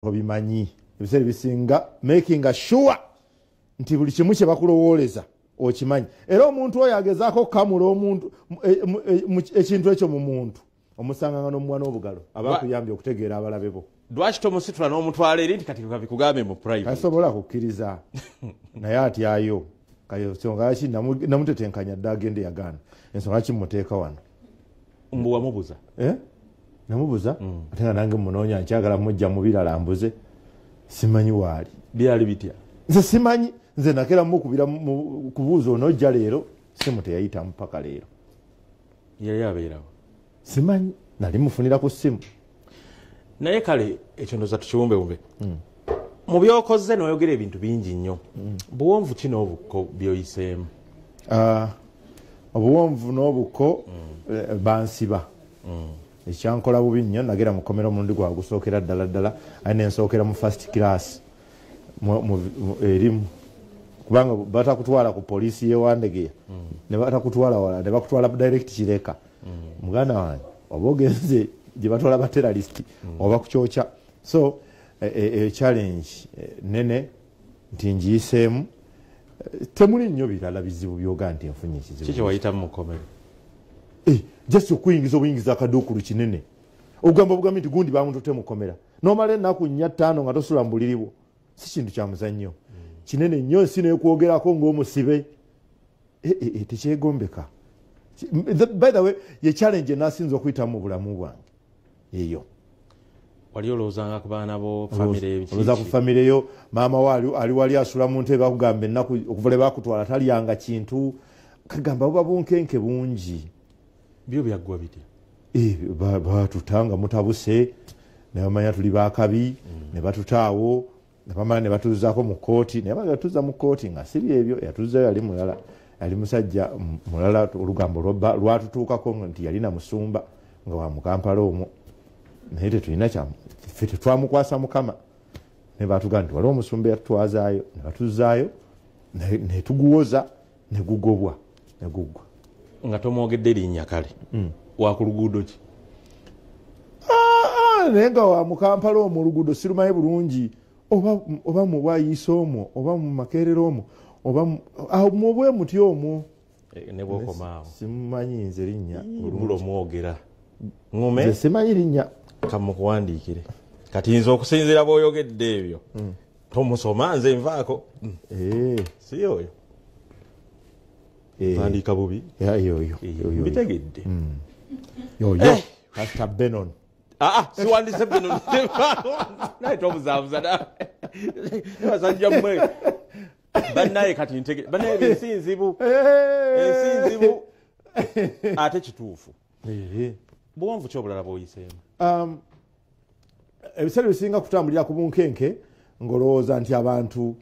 Obimanyi ebiseera ebisinga making sure nti buli kimu kye bakulowooleza okimanyi. Era omuntu oyo agezaako okukamula omuntu ekintu ekyo mu muntu, omusanganga n'omuwa n'obugalo aba akuyambye okutegeera abalabe bo. Lwaki tomusitula n'omutwala eri nti kati kabikugambe mu private? Tasobola kukkiriza, naye atyayo. Ensonga yaki namutetenkanya dda agende yagaana, ensonga yaki muteeka wano. Mbu wamubuza? Eh? Namubuza, ate nga nange munoonya, nkyagala mujja mu birala mbuze, simanyi waali. Byali bitya? Nze simanyi, nze nakera mukubira kubuuza onojja leero, simu teyayitamu paka leero. Yali abeerawo? Simanyi, nali mufunira ku ssimu. Naye kale ekyo ndoza tukibumbebumbe. Mu byokoze n'oyogera ebintu bingi nnyo, buwonvu ki n'obukko byoyiseemu? Obuwonvu n'obukko, bansiba. Ekyankola bubi nnyo, nagera mu kkomera omulundi gwagusookera ddala ddala, aye nensookera mu first class erimu, kubanga batakutwala ku poliisi y'ewandegeya, ne batakutwala wala, ne bakutwala direct Kireka. Muganda wange, oba ogenze gye batwala ba terrorist oba kukyokya. So challenge nene nti ngiyiseemu. Temuli nnyo birala bizibu byoga nti nfunye ekizibu. Kiki wayitamu mu kkomera? Just okuyingiza obuyingiza akaduukulu kinene, ogamba obugambi nti gundi bamututte mu kkomera, n'omala ennaku 4, 5 nga tosula mu buliri bwo, si kintu kya muzannyo, kinene nnyo. Ensi nekwogerako ng'omusibe, tekyegombeka. By the way, ye challenge enasinza okuyitamu mu bulamu bwange eyo. Wali olowoozanga ku baana bo, famire? Olowooza ku famire yo, maama wo ali wali asula mu ntebe, bakugamba ennaku okuva lwe bakutwala talyanga kintu, kagamba buba bunkenke bungi. Byo byaggwa bitya? Batutanga mutabuse ne bamanya tuli bakabi, ne batutaawo, ne bamala ne batuzaako mu kkooti. Naye bamala batuza mu kkooti nga si byebyo, yatuzayo yali mulala, yali musajja mulala. Olugambo lwatutuukako nti yalina musumba nga wa mu Kampala omwo, naye tetulina ffe, tetwamukwasa Mukama. Ne batugamba nti waliwo omusumba eyatutwazaayo, ne batuzaayo, netuguwoza ne gugobwa ne guggwa. Nga tomwogedde linnya, kale waku luguudo ki? Naye nga wa mu Kampala omwo, oluguudo sirumanyi bulungi, oba mu Bwayiisa omwo, oba mu Makerere omwo, oba mu bwe muti omwo. Ne bwokomaawo. Simumanyi nze linnya. Bulo mwogera ŋŋume. Nze simanyi linnya. Kamukuwandiikire kati nze okusinziira bw'oyogedde ebyo, tomusoma, nze nvaako. Si oyo? Mpandiika bubi. Yoyo. Mbitegedde. Yoyo Pastor Benon. Siwandise Benon, naye tobuzaabuza basajja mmwe. Bannaye, kati ntege bannaye, ensi nzibu, ensi nzibu ate kituufu. Buwanvu ki obulala bw'oyiseemu? Ebiseera bisinga kutambulira ku bunkenke, ng'olowooza nti abantu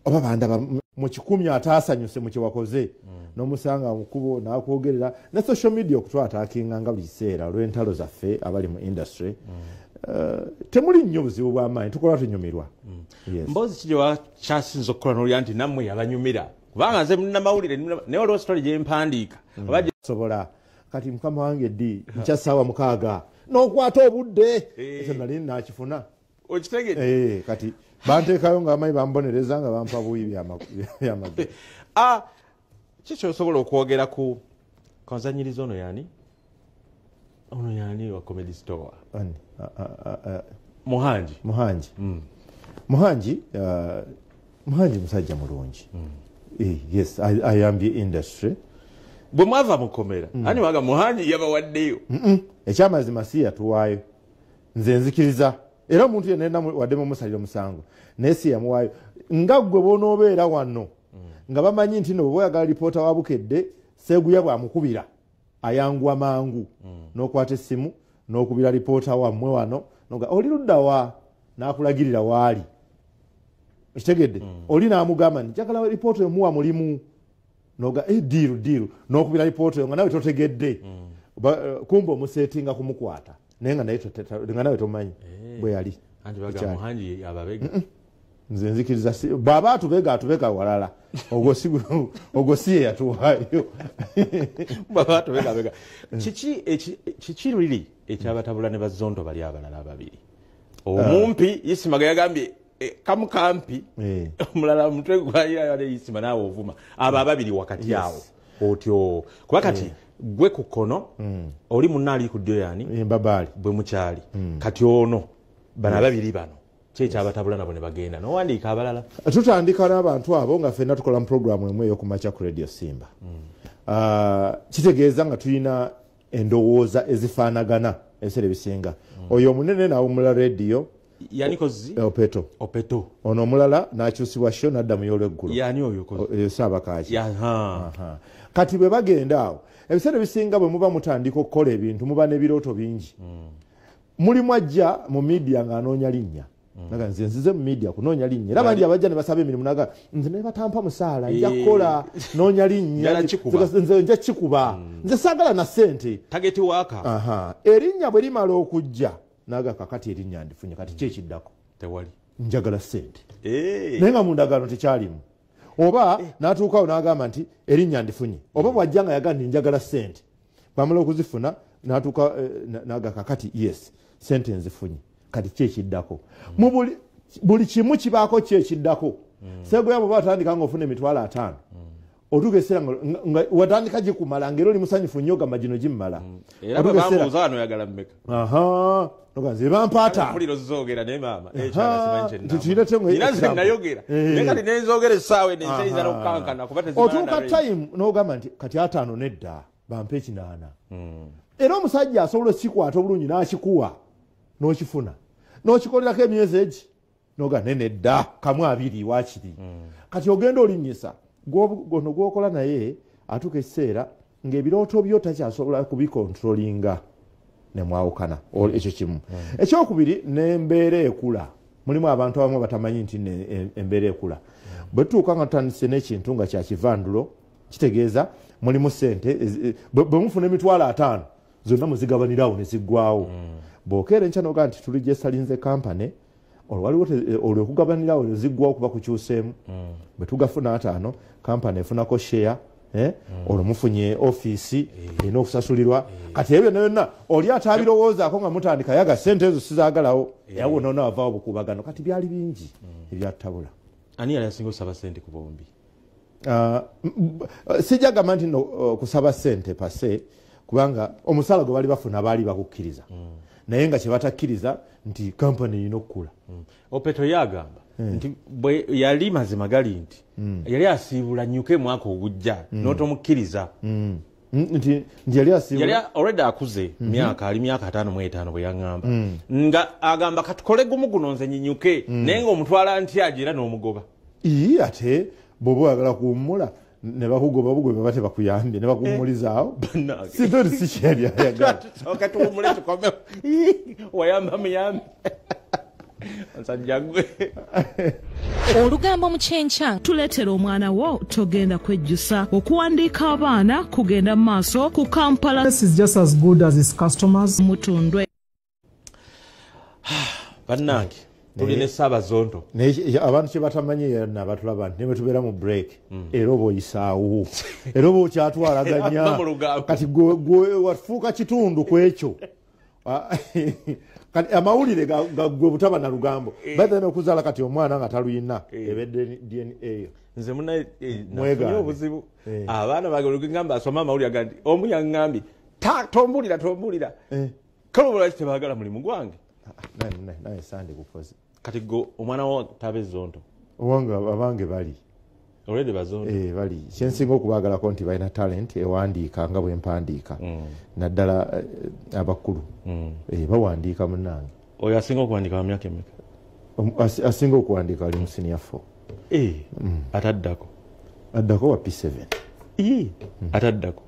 oba bandaba mu 100 ataasanyuse mu kyewakoze, n'omusanga mu kkubo n'akwogerera, ne social media okutwataakinga nga buli kiseera olw'entalo zaffe abali mu industry. Temuli nnyo buzibu bw'amaanyi, tukola tunyumirwa. Yes. Mboozi ki gye wakyasinza okukola n'olya nti nammwe yabanyumira? Kubanga nze munnamawulire, naye waliwo story gye mpandiika oba Sobola kati mukama wange ddi nkya ssaawa 6 n'okwata obudde, ekyo nali nakifuna. Okitegedde? Kati banteekayo nga bamanyi bambonereza nga bampa buyi byamagye. Ki kyosobola okwogera ku konzanyiriza ono? Yani ono yani wa Comedy Store? Ani? Muhangi. Muhangi. Muhangi, Muhangi musajja mulungi. Yes, ayambye industry. Bwe mwava mukomera, ani waga Muhangi yabawaddeyo? Ekyamazima si yatuwaayo, nze nzikiriza era omuntu yenna yenna wadde mumusalira omusango, naye si yamuwaayo. Nga ggwe bw'onoobeera wano nga bamanyi nti no bwe oyagala lipoota wa Bukedde, Seeguya bw'amukubira ayanguwa mangu, n'okwata essimu n'okubira lipoota wammwe wano, noga oli luddawa, n'akulagirira waali, ekitegedde oli n'amugamba nti njagala lipoota emuwa mulimu, noga deal deal, n'okubira lipoota eyo nga nawe totegedde. Kumbe omuseetinga kumukwata, naye nga nga nawe tomanyi bwe yali. Anti baga Ekyali. Muhangi ababega. Nze nzikiriza bw'aba atubega, atubega walala, ogwo si ye yatuwaayo. Bw'aba atubega abega. Kiki luli ekyabatabula ne bazonto bali abalala ababiri? Omumpi Isima yagambye kamu kampi omulala mutwe gwayira Isima naawe ovuma abo ababiri wakati awo otyo kuba kati gwe ku kkono oli munna ali ku ddyo yani Mbabaali bwe mukyali kati ono bano ababiri bano kyekyabatabula nabo ne bagenda nowandiika abalala. Tutandika n'abantu abo nga ffenna tukola mu puroguramu emu ey'okumakya ku Radio Simba. Kitegeeza nga tulina endowooza ezifaanagana ebiseera ebisinga. Oyo omunene n'awummula radio yani kozi Opeto. Opeto ono omulala n'akyusibwa sho n'adda mu y'olweggulo yani oyo kozi Ssaabakaaki. Kati bwe bagenda awo ebiseera ebisinga bwe muba mutandika okukola ebintu muba n'ebirooto bingi. Mulimu ajja mu media ng'anoonya linnya. Naga nze nzize mu media kunoonya linnya. Era bangi abajja ne basaba emirimu naga nze ne batampa musaala nja kukola noonya linnya nze nja kikuba nze saagala na ssente target waka. Erinnya bwe limala okujja naga kakati erinnya ndifunye kati ki ekiddako tewali njagala ssente naye nga mu ndagaano tekyalimu. Oba n'atuukawo n'agamba nti erinnya ndifunye oba bw'ajja nga yagamba nti njagala ssente bw'amala okuzifuna n'atuuka naga kakati yes ssente nzifunye kati ki ekiddako. Mu buli kimu kibaako ki ekiddako. Segoya bw'oba watandika ng'ofuna 50,000 otuuka ekiseera nga watandika gikumala ng'era oli musanyufu nnyo ogamba gino gimmala. Era bwe bambuuza wano oyagala mmeka? Noga nze bampa 5. Mpulira ozoogera naye maama ekyala nze nayogera naye kati nenzogera essaawa eno enseyinza n'okukankana kuba tezimala. Otuuka time n'ogamba nti kati 5 nedda bampe 8. Era omusajja asobola okukikwata obulungi n'akikuwa n'okifuna n'okikolerako emyezi egi noga nedda kamu 2 waakiri. Kati ogenda olinnyisa ono gw'okola naye atuuka ekiseera ng'ebirooto byo takyasobola kubikontrolinga ne mwawukana. Ekyo kimu. Ekyokubiri n'embeera ekula. Mulimu abantu abamu batamanyi nti embeera ekula. Bwe tutuuka nga tutandise n'ekintu nga kya kivandulo kitegeeza mulimu ssente bwe mufuna 50,000 zonna muzigabanirawo ne ziggwawo. Bw'okeera enkya n'ogamba nti tulijesalinze kampani olwo waliwo olwo okugabanirawo ne ziggwawo kuba kukyuseemu. Bwe tugafuna 5 kampani efunako share olwo mufunye ofiisi erina okusasulirwa. Kati ebyo byonna byonna oli atabirowoozaako nga mutandika yaga ssente ezo sizaagalawo era wonna wavaawo bukuubagano. Kati byali bingi ebyatabula. Ani yali asinga okusaba ssente ku bombi? Sijja gamba nti no kusaba ssente pase kubanga omusaala gwe bali bafuna baali bakukkiriza naye nga kye batakkiriza nti kampani erina okukula. Opeto yagamba nti bwe yali mazima gali nti yali asiibula nnyuke mwaka ogujja n'otomukkiriza. Nti yali asiibula yali already akuze myaka ali myaka 55 bwe yaŋŋamba nga agamba katukole gumu guno nze nyinyuke naye ng'omutwala nti agira n'omugoba. Ate bw'oba oyagala kuwummula ne bakugoba bugwe baba tebakuyambye ne bakuwummulizaawo. Sitori si kyeyali ayagala. Tusooke tuwummule tukomewo. Wayamba muyambe. Musajja gwe. Olugambo mu kyenkya tuleetera omwana wo togenda kwejjusa okuwandiika abaana kugenda mu maaso ku Kampala. This is just as good as its customers. Mutundwe. Bannange tuli ne Ssaabazonto. Naye abantu kye batamanyi yenna abatulaba nti ne bwe tubeera mu break era oba oyisaawo era oba okyatwalaganya kati gwe wafuuka kitundu ku ekyo. Kati amawulire ga gwe butaba na lugambo. Baita n'okuzaala kati omwana nga taluyina ebedde DNA. Nze munnaye nafunye obuzibu. Abaana bange olugamba asoma amawulire aga nti omu yaŋŋambye tombulira tombulira. Kale oba lwaki tebaagala mulimu gwange? Naye sande kukoze. Kati gwe omwana wo tabe Zonto? Owange abange bali. Already bazonto? Bali. Kyensinga okubaagalako nti balina talent ewandiika nga bwe mpandiika. Naddala abakulu. Bawandiika munnange. Oyo asinga okuwandiika wa myaka emeka? Asinga okuwandiika ali mu senior 4. Ataddako? Addako wa P7. Ataddako?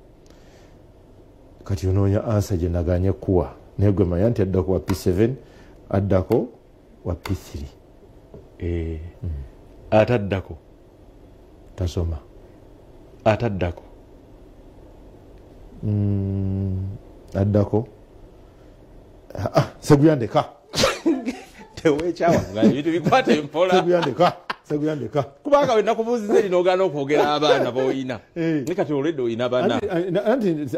Kati onoonya ansa gye naganye kuwa. Naye gwe manya nti addako wa P7, addako wa P3. Ataddako? Tasoma. Ataddako? Addako Seguya ndeka. Teweekyawa nga ebintu bikwate mpola. Seguya ndeka. Seguya ndeka. Kubanga we nakubuuziza eri n'ogaana okwogera abaana b'oyina. Naye kati olwedde oyina bana.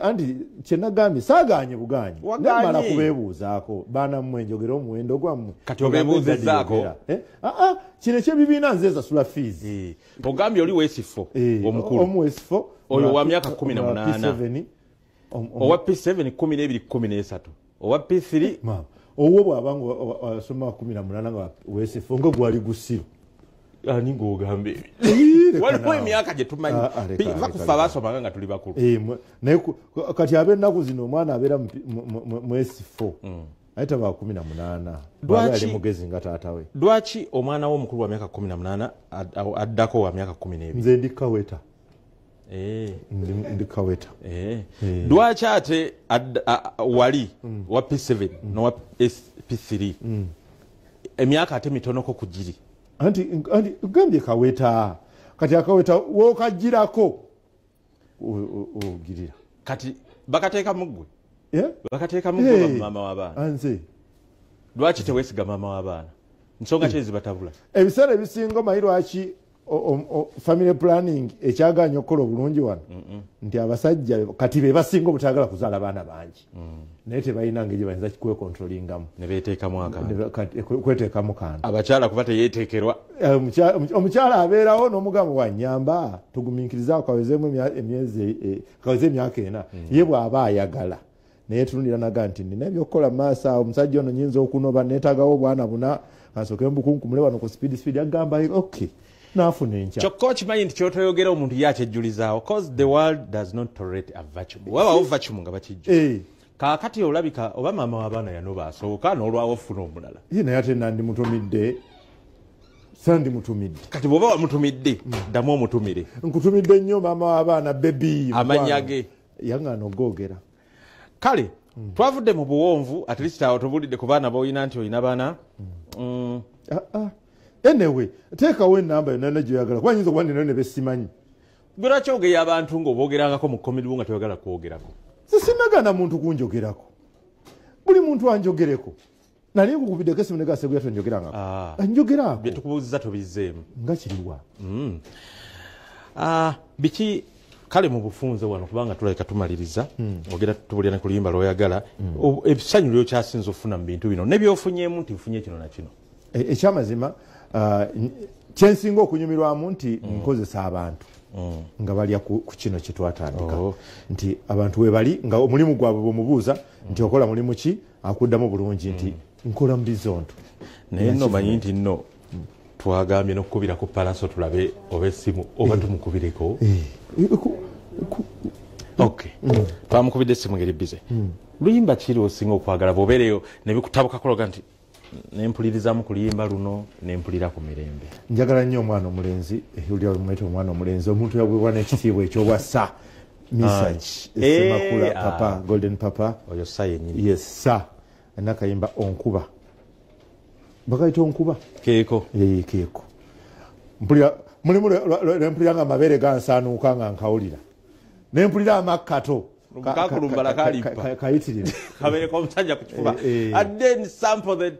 Anti kye nagambye saagaanye bugaanyi. Namala kubeebuuzaako baana mmwe njogera omuwendo gwammwe. Kati obeebuuzizzaako? Kino ekyebibiina nze nsasula fees. Ogambye oli weesifo omukulu. Omu weesifo. Oyo wa myaka 18. Owa P7 12 13. Owa P3 mama. Owo bw'aba nga asoma 18 nga weesifo nga gwali gusiru. Ani ng'ogambe waliwo emyaka gye tumanyi va kufa abaasomanga nga tuli bakulu. Naye kati ab'ennaku zino omwana abeera mu S4 aye taba 18 bw'aba yali mugezi nga taata we. Lwaki omwana w'omukulu wa myaka 18 addako wa myaka 12? Nze ndi kaweta. Ndi kaweta. Lwaki ate wali wa P7 n'owa P3 emyaka ate mitonoko ku giri? Anti gambye kaweta. Kati akaweta wokajirako ogirira. Kati bakateeka muggwe. Bakateeka muggwe maama w'abaana. Nze. Lwaki teweesiga maama w'abaana? Nsonga ki ezibatabula? Ebiseera ebisinga omanyi lwaki family planning ekyagaanye okukola obulungi wano? Nti abasajja kati be basinga obutaagala kuzaala baana bangi. Naye tebalina ngeri gye bayinza kwekontrolingamu. Ne beeteekamu akantu. Kweteekamu kantu. Abakyala kuba teyeeteekerwa. Omukyala abeerawo n'omugamba wanyamba tugumiikirizaako kawezeemu emyezi kaweze emyaka 4. Ye bw'aba ayagala naye tunulira naga nti nina ebyokukola mu maaso awo omusajja ono nnyinza okunoba neetaagawo obwana buna kansooke mbukunkumule wano ku speed agamba okay. Naafuna enkya. Kyokka okimanyi nti kyotoyogera omuntu ye akyejjulizaawo cause the world does not tolerate a vacuum. Wabaawo vacuum nga bakijja. Kaakati olabika oba maama w'abaana yanoba asooka n'olwawo ofuna omulala. Ye naye ate nandimutumidde. Sandimutumidde. Kati bw'oba wamutumidde ddamu omutumire. Nkutumidde nnyo maama w'abaana baby. Amannya ge. Yangaana ogoogera. Kale twavudde mu buwonvu at least awo tubulidde ku baana b'olina nti olina baana. Anyway, teekawo ennamba yonna gy'oyagala kuba nyinza okuba ninayo ne besimanyi. Gwe lwaki ogeya abantu ng'oboogerangako mu comedy nga toyagala kwogerako? Sisinagaana muntu kunjogerako. Buli muntu anjogereko. Nali nkukubiddeko essimu ne Seguya tonjogerangako. Anjogerako. Bye tukubuuzizza tobizzeemu. Nga kiriwa. Biki kale mu bufunze wano kubanga tulabika tumaliriza ogenda tubulira ne ku luyimba lw'oyagala essanyu ly'okyasinze okufuna mu bintu bino ne by'ofunyeemu nti nfunye kino na kino. Ekyamazima kyensinga okunyumirwamu nti nkozesa abantu nga balya ku kino kye twatandika. Nti abantu we bali nga omulimu gwabwe bw'omubuuza nti okola mulimu ki akuddamu bulungi nti nkola mu bizonto. Naye nno omanyi nti nno twagambye n'okukubira ku Palaso tulabe oba essimu oba tumukubireko. Okay. Twamukubidde essimu ngeri bize. Luyimba ki lw'osinga okwagala bw'obeereyo ne bikutabukako loga nti nempulirizamu ku luyimba luno nempulira ku mirembe? Njagala nnyo omwana omulenzi, ehulira bwemweta omwana omulenzi, omuntu yagwebwa n'ekitiibwa ekyobwa sa Misach Semakula Papa, Golden Papa. Oyo sa yennyini. Yes, sa. Nakayimba onkuba. Bakayita onkuba? Keeko. Keeko. Mpulira mulimu nempulira nga amabeere gansaanuuka nga nkawulira. Nempulira amakkato. Kakulumbala kalipa. Kayitirira. Kabeere k'omusajja ku kifuba. And then sample the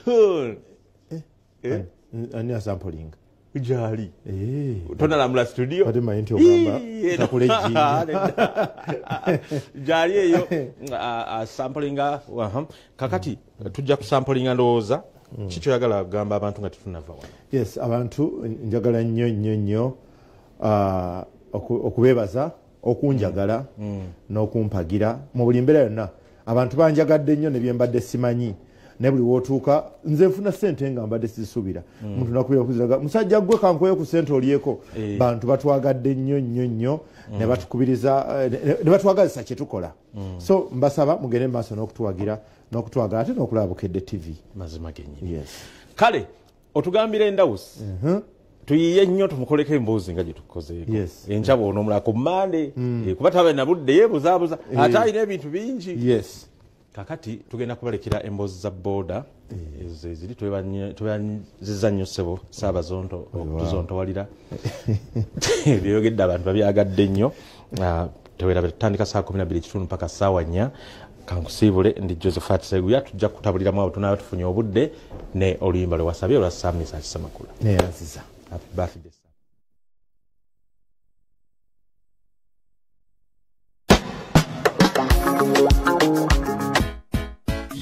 tune. Ani asampolinga? Gyali. Tonalamula studio. Ate manyi nti ogamba takula ejjinja. Gyali eyo asampolinga. Kakati tujja kusampolinga ndowooza. Ki kyoyagala kugamba abantu nga tetunnava wano? Yes, abantu njagala nnyo nnyo nnyo okubeebaza, okunjagala n'okumpagira mu buli mbeera yonna. Abantu banjagadde nnyo ne bye mbadde simanyi. Naye buli w'otuuka nze nfuna ssente nga mbadde sizisuubira. Omuntu nakubira kuziraga musajja gwe kankuweyo ku ssente olyeko. Bantu batwagadde nnyo nnyo nnyo ne batukubiriza ne batwagazisa kye tukola. So mbasaba mugende mu maaso n'okutuwagira n'okutwagala ate n'okulaba Bukedde TV. Mazima gennyini. Yes. Kale otugambira endawusi. Tuyiye nnyo tumukoleko emboozi nga gye tukozeeko. Enkya bw'onoomulaba ku Mmande kuba taba na budde yeebuzaabuza ate alina ebintu bingi. Yes. Kakati tugenda kubalekera emboozi za booda ezo eziri twebanziza nnyo ssebo Ssaabazonto okutuzontowalira. Byeyogedde abantu babyagadde nnyo. Tewerabira tutandika 12:15 mpaka 4:00. Kankusiibule ndi Josephat Seguya tujja kutabuliramu abo tunaaba tufunye obudde ne oluyimba lwe wasabye olwa Sam Misach Semakula. Neyanziza. Happy birthday.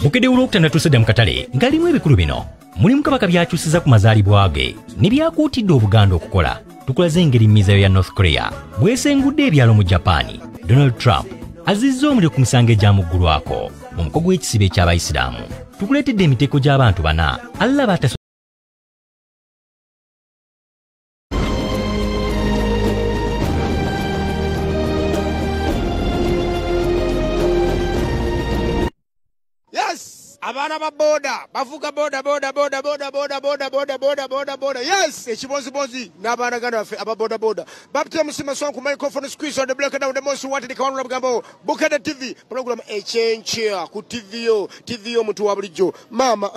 Bukedde olwokutaano tusedde mu katale ng'alimu ebikulu bino. Mulimu Kabaka by'akyusiza ku mazaalibwa ge ne byakuutidde Obuganda okukola. Tukulaze engeri mizayo ya North Korea bw'esengudde ebyalo mu Japan. Donald Trump azizza omuliro ku misango egyamuggulwako mu muko gw'ekisibo eky'Abayisiraamu. Tukuleetedde emiteeko gy'abantu bana Allah b'ataso Abaana ba boda bavuga boda boda boda boda boda boda boda boda boda boda. Yes, ekibozibozi n'abaana gano baffe aba boda boda. Baptiste Musima Song ku microphone squeeze on the black down the most wanted kawanula bugambo. Bukedde TV program ekyenkya ku TV yo TV yo mutu wa bulijjo. Mama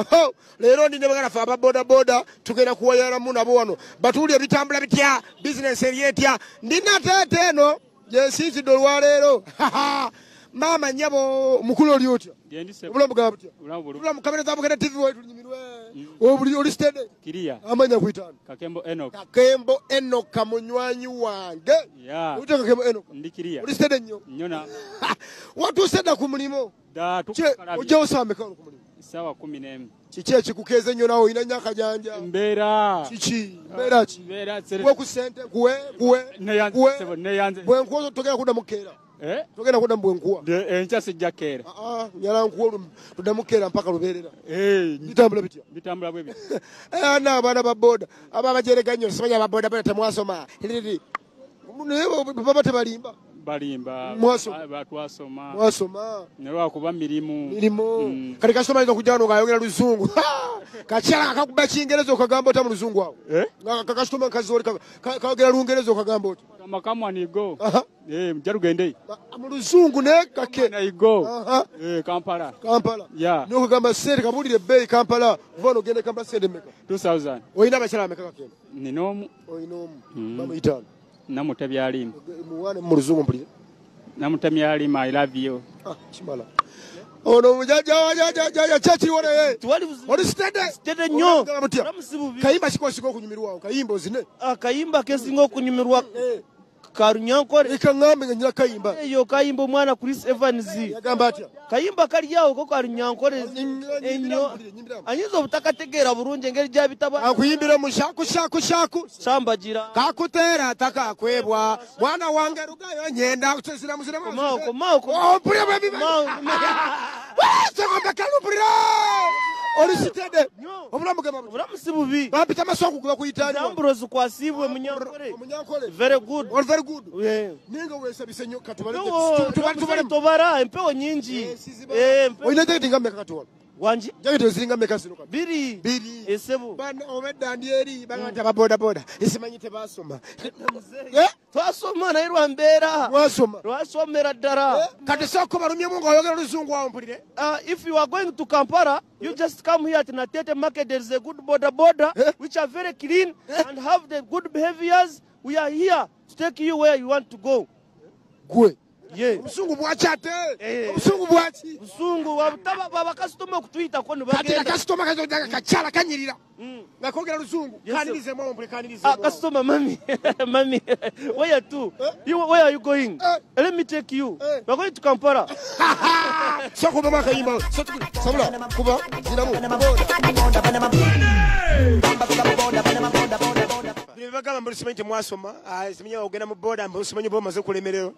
leero ndi ne bagana ffe aba boda boda tugenda kuwayalamu nabo wano. Batuuli ebitambula bitya, business eri etya. Ndina taata eno gyensinzidde olwaleero. Mama nyabo mukulu oli otya? Obulamu bwa butya? Obulamu kamera za Bukedde TV waitu tunyimirwe. Obuli oli steady. Kiria. Amanya kuitana. Kakembo Enoch. Kakembo Enoch munywanyi wange. Yeah. Ute Kakembo Enoch. Ndi kiria. Oli steady nnyo. Nnyo na. Watu ku mulimo. Da tukalabye. Ojja osame kano ku mulimo. Sawa 11. Kiki ekikukeeza ennyo nawe olina nnyo akajanja? Mbeera. Kiki? Mbeera ki? Mbeera. Kuwe ku ssente kuwe kuwe. Neyanze. Neyanze. Bwe nkuwoza togenda kuddamu keera. Eh? Togenda kuddamu bwe nkuwa. Enkya sijja keera. Nyala nkuwa tuddamu keera mpaka lubeerera. Bitambula bitya? Bitambula bwe bitya. Ana abaana ba boda aba abajerega nnyo simanyi aba boda boda temwasoma. Naye baba tebalimba. Balimba. Mwasoma. Twasoma. Mwasoma. Ne lwakuba mirimu. Mirimu. Kati kasitoma ayinza okujja wano ng'ayogera luzungu. Kakyala akakuba Kingereza okagamba ota mu luzungu awo. Kakasitoma nkazi oli kayogera Lungereza okagamba ota. Kama nigo. Mjarugende. Mu luzungu ne kake. Nigo. Kampala. Kampala. Yeah. N'okugamba ssente kabuulire ebbeeyi Kampala. Kuva wano ogenda Kampala ssente mmeka? 2000. Olina abakyala bameka Kakembo? Nina omu. Olina omu. Bamuyita ani? Namutabya Alima. Muwane mu luzungu mpulire. Namutabya Alima, I love you. Kimala. Ono mujajja kyekiriwo naye. Oli steady. Steady nnyo. Kayimba kikosinga okunyumirwawo. Kayimba ozine. Kayimba kesinga okunyumirwa. Karunyankore. Eka ngambe nga nyina kayimba. Eyo kayimba omwana Chris Evans. Yagamba atya? Kayimba kali awo ko Karunyankore. Ennyo. Ayinza obutakategeera bulungi engeri gy'abitaba. Akuyimbira mu shaku shaku shaku. Sambagira. Kakuteera takakwebwa. Mwana wange rugayo nyenda kusira musira. Komao komao. Ompulira bwe biba. Wese kalumpulira. Oli sitede. Obulamu gamba. Obulamu si bubi. Bampita Maswanku gwe bakuyita ani? Ambrose Kwasibwe Munyankore. Munyankore. Very good. All very good. Yeah. Ninga wesabise nnyo katubale. Tubale tobara empewo nyingi. Olina jaketi nga mmeka kati wano? Wangi? Jaketi oziringa mmeka zino kati? Biri. Biri. Esebo. Bana obedda ndi eri bagamba nti aba boda boda. Esimanyi tebasoma. Twasoma naye lwa mbeera. Mwasoma. Twasomera ddala. Kati sooka balumyemu ng'oyogera oluzungu awo mpulire. If you are going to Kampala, you just come here at Natete Market. There is a good border which are very clean and have the good behaviors. We are here to take you where you want to go. Gwe. Yeah. Obusungu bwaki ate? Obusungu bwaki? Busungu bakasitoma okutuyitako ne bagenda. Kati akasitoma kazojja kakyala kanyirira. Nga koogera luzungu. Kanirizeemu awo mpulire kanirizeemu. Kasitoma mami. Mami. Where to? You, where are you going? Let me take you. We are going to Kampala. Sooka obamu akayimba. Sabula kuba ziramu. Bino bagamba mbu simanyi temwasoma. Simanyi ogenda mu boda mbu simanyi oba omaze okulemererwa.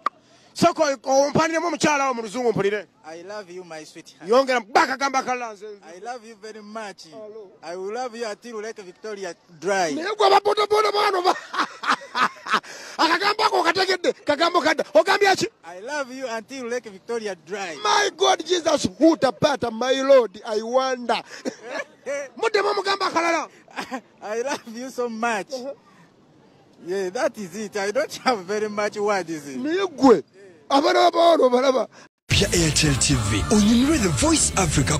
Soko ompaniremu omukyala awo mu luzungu mpulire. I love you my sweetheart. Yongera bakagamba akalala nze. I love you very much. I will love you until Lake Victoria dry. Naye gwe ababodaboda bano akagambo ako okategedde kagambo kadda ogambye ki? I love you until Lake Victoria dry. My God Jesus hutapata my Lord I wonder. Muddemu omugamba akalala. I love you so much. Yeah, that is it. I don't have very much words. Naye gwe abaana b'abawala obalaba. Pya Airtel TV onyumirwe The Voice Africa.